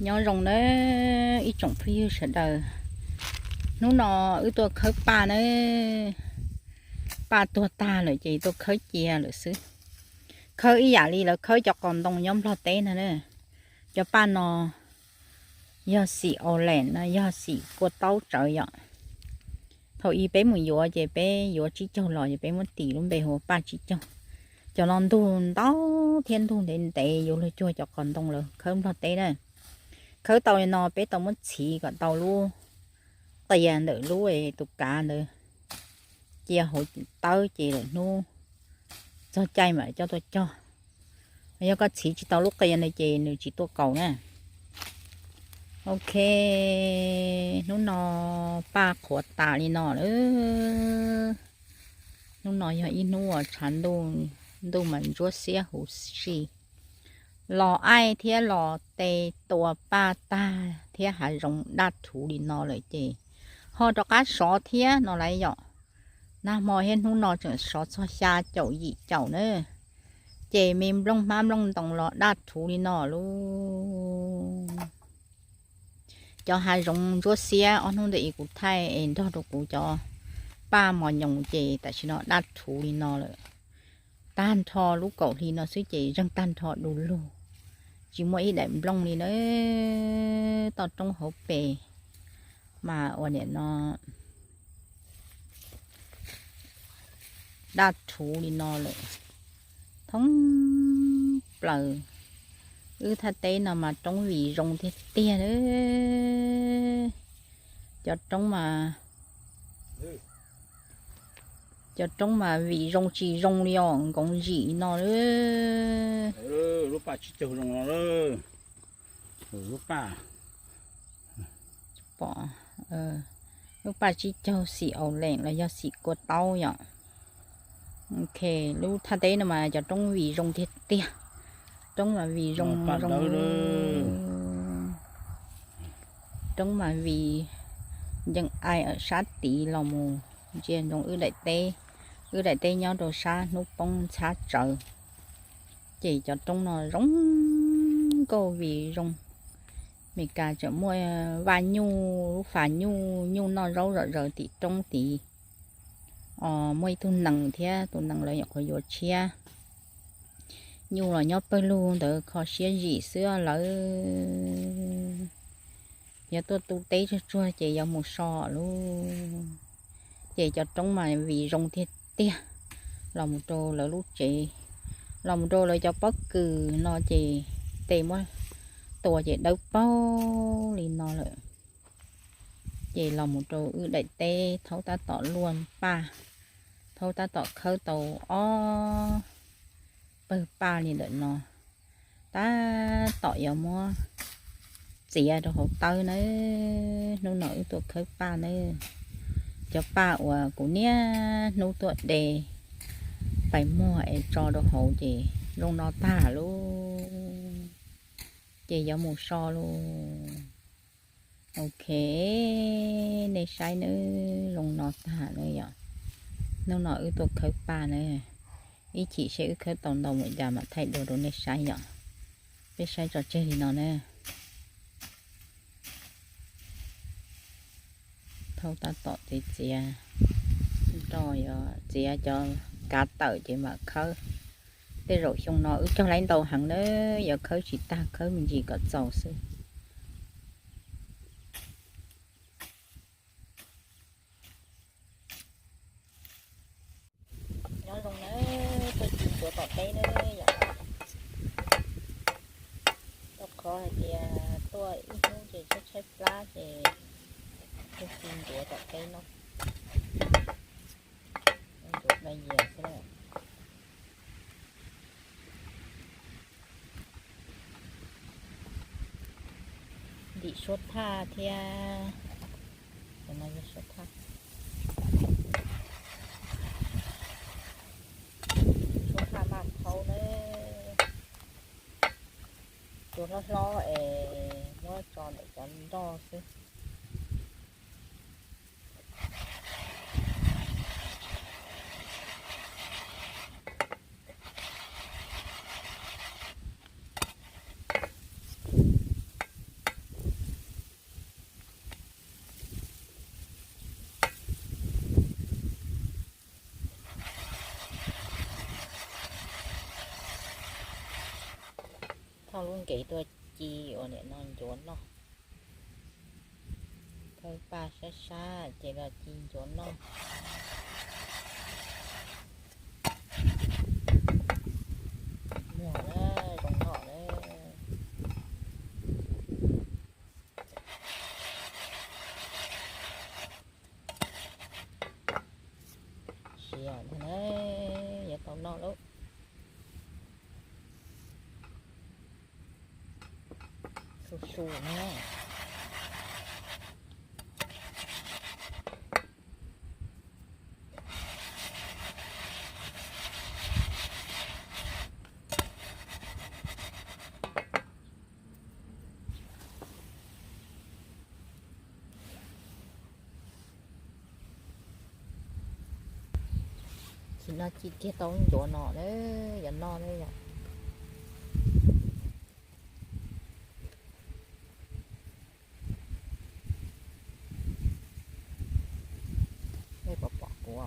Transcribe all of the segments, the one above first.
Nyob zoo nawb ib tsoom phooj ywg sawv daws, hnub no wb tuaj khawb paj nawb. Paj tuag tag lawm ces tuaj khawb cia lawm xwb. Khawb ib yam li lawv khawb cov qos ntoo nyob Nplog teb no na. Cov paj no yog xim Orleans no, yog xim kua taub tsawv yom. Thaum ub peb mus yuav ces peb yuav tsib caug los ces peb muab tis lub npe hu ua paj tsib caug. Cov no ntug ntau thiab ntug ntev ntev yuav luag cuag cov qos ntoo lawv khawb Nplog teb na. Khawb tau li no peb tau muab txhiv kom tau lub qia ntawm lub tus kav ntawd cia hauv tawb ces lawm hnub txog caij mam coj tuaj cog. Yog koj txhiv tsis tau lub qia ntawd ces nws tsis tuaj kaus na. Ok, hnub no paj qhuav tas li no lawm. Hnub no yog ib hnub uas tshav ntuj, ntuj mas ntsuab xiab huv si. Los aij thiab los tes tua paj tag thiab hav zoov daj rhuv li no lawm ces ho rov qab sov thiab no lawm yom. Nag hmo thiab hnub no tseem sov txog xya caum yim caum na, ces me nplooj hmab nplooj ntoos los daj rhuv li no lauj. Cov hav zoov ntsuab xiab ob hnub ntawd es kuv thaij es nrog rau kuv cov paj mos nyoos ces tam sim no daj rhuv li no lawm. Tag nrho lub kaum hli no xwb ces zeeg tag nrho du lug, tsis muaj ib daim nplooj li na. Toj roob hauv pes mas ua niam no daj rhuv li no lawm thoob plaws. Wb thaj teb no mas roob vim zoo tiag tiag. Cov roob mas, cov roob mas vim zoo tsis zoo li os, nkoov zim no. Lub paj tsib caug zoo no, lub paj, pom, lub paj tsib caug xim Orleans los yog xim kua taub yom. Ok, lub thaj teb no mas cov roob vim zoo tiag tiag. Roob mas vim zoo, roob mas vim ncees ai sab tid los mus ntsia ntsoov wb daim teb. Wb daim teb nyob rau sab hnub poob ntxhab tsawv, ces cov roob no zoo nkauj vim zoo. Meskas tseem muaj vaj nyuj, lub fas nyuj, nyuj noj zaub zom zaws tim roob tid. Muaj ib tug nees thiab, tus nees lawv nyuam qhuav yuav tshiab. Nyuj los nyob pawg lug ntawd kho siab zim xwb lawm. Yog tuaj tu teb tsuag tsuag ces yuav mus so lauj. Ces cov roob mas vim zoo tiag tiag. Los mus rau lawv lub tsev, los mus rau lawv cov pob kws no ces tes muab tua ces dawb paug li no lawm. Ces los mus rau wb daim teb thaub tab tom luaj paj, thaub tab tom khawb tau ob pawg paj li ntawm no, tab tom yuav muab txiav rau hauv tawb nawb. Hnub no wb tuaj khawb paj nawb. Cov paj uas kuv niaj hnub tuaj de pais muag es tso rau hauv ces zoo no tag lauj. Ces yuav mus so lauj. Ok, nej saib nawb, zoo no tag nawb yom. Hnub no wb tuaj khawb paj nawb. Ib chim seb wb khawb tau ntau npaum cas mam thaij dua rau nej saib yom. Peb saib tso tseg li no na. Thaub tab tom txiav txiav, nroj yuav txiav cov kav tawm ces mam khawb. Tej zaum xyoo no wb cog laib ntau heev na, yuav khawb tsis tag, khawb me ntsis kom txaus xwb. Nyob zoo na, tuaj ci ncuav tom teb na yom. Rau qhov hais tias tuaj ib hnub ces tshaib tshaib plab ces tuaj ci ncuav tom teb no. Ncuav hlais yias xwb na. Ntim suab thaj thiab. Suab thaj, suab thaj maj thaub na. Tus hlob hlob es muab tso ntawm cov nroj xwb. Lub nkev tuaj ci uas nim no ncuav noj. Thawb paj sab sab ces los ci ncuav noj. Muag na, zoo noj na. Siav ntag na, yuav tau noj lauj. Su su na. Tsis no ci kiag tau ncuav no na, yuav noj na yom. Nej puas pom kuv?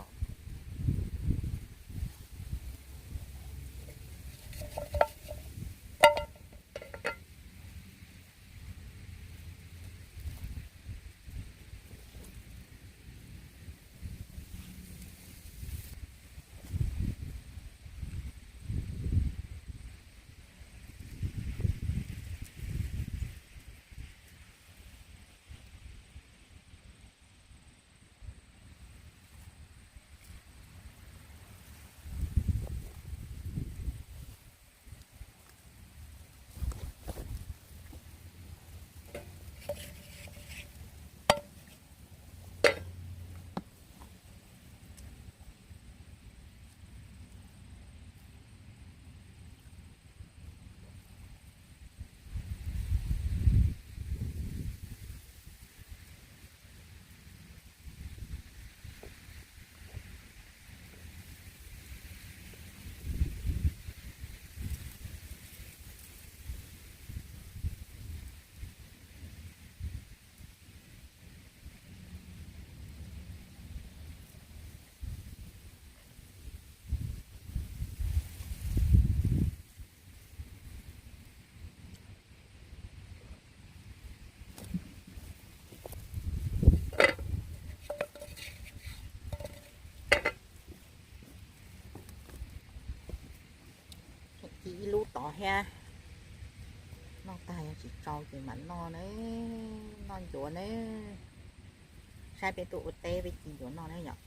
Ci ib lub tod thiab. Noj tag yog tsis tsau ces mam noj na, noj ncuav na. Saib peb tuaj ua teb peb ci ncuav noj na yom.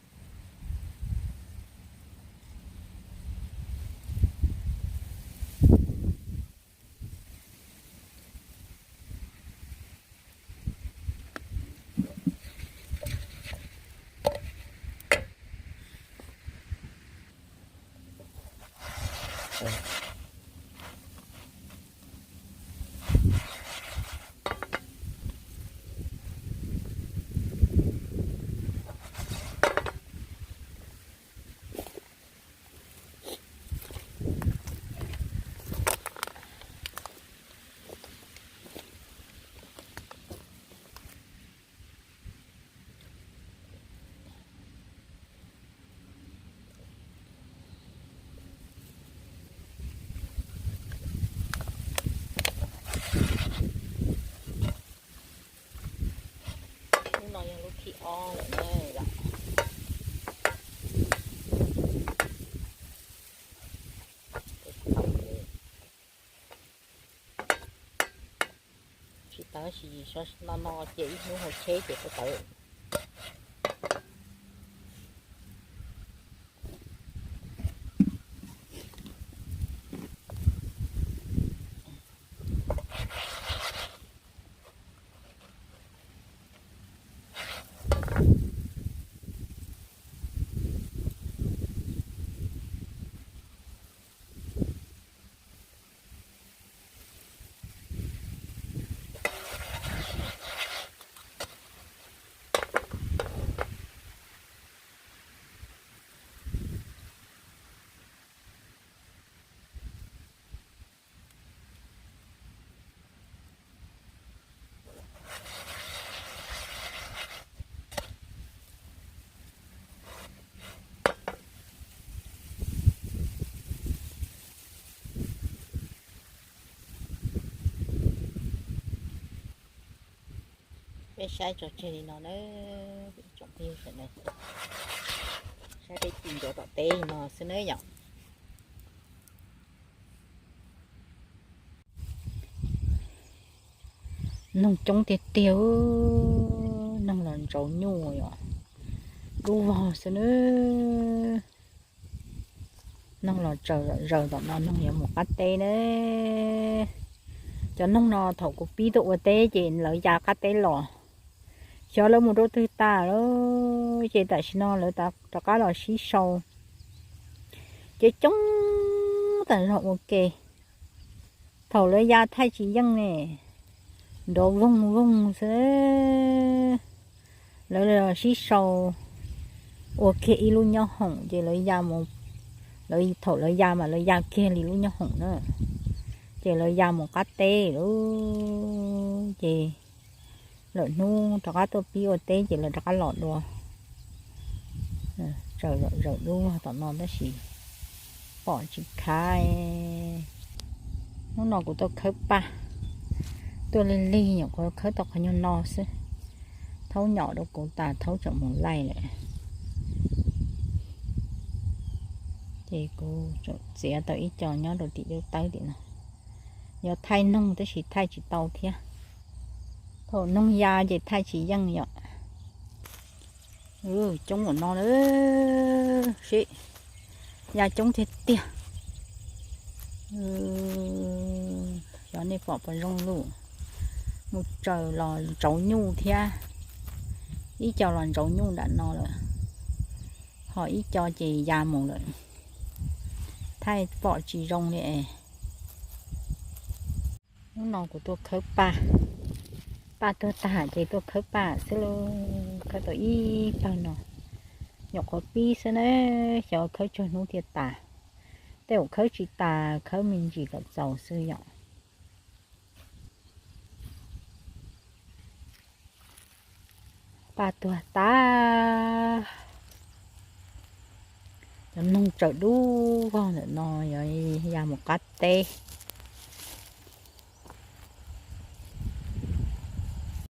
Lub no yog lub thib ob lawm na yom. Tsis tau, tab sis no no cia ib hnub hauv tsheb ces tau tawm. Peb saib tso tseg li no na, tsoom phooj ywg sawv daws, saib peb ci ntsuav tom teb li no xwb na yom. Noog coob tiag tiag, noog los ntsaus nyuj yom, dub vog xwb na. Noog los tsaws zaws tom no, noog yuav mus qab teb na. Cov noog no thaum kuv pib tuaj ua teb ces lawv ya qab teb los, xyov lawv mus rau twg tas lawm, ces tam sim no lawv rov qab los sib sau, ces coob tas zog ua ke. Thaum lawv ya thaij tsis yeej ne, nrov voog voog xwb. Lawv sib sau ua kiag ib lub nyob hoom ces lawv ya mus, lawv thaum lawv ya mas lawv ya kiag li lub nyob hoom na, ces lawv ya mus qab teb lawm. Ces lawm hnub rov qab tuaj pib ua teb ces lawv rov qab los dua. Tsaws zaws dub tom no tab sis pom tsis khav. Hnub no kuv tuaj khawb paj, tuaj lig lig nyuam qhuav khawb tau qhov nyuag no xwb. Thaub nyom rau kuv tas, Thaub tseem mus laij lawm. Ces kuv tseem txiav tau ib co nyob rau tim dub tawb tim no. Yuav thaij noog tab sis thaij tsis tau thiab. Thaum noog ya ces thaij tsis yeej yom. Coob ua no lawm, sib ya coob tiag tiag. Xyov nej pom puas zoo lawm. Mus tsaws los ntsaus nyuj thiab, ib co los ntsaus nyuj nram no lawm, ho ib co ces ya mus lawm. Thaij pom tsis zoo li es. Hnub no kuv tuaj khawb paj, paj tuag tag ces tuaj khawb paj xwb lauj. Khawb tau ib pawg no, nyuam qhuav pib xwb na, xyov khawb tsawg hnub thiaj tas. Tej zaum khawb tsis tas, khawb me ntsis kom txaus xwb yom. Paj tuag tag. Cov noog tsaws dub vog ntawm no yuav ya mus qab teb.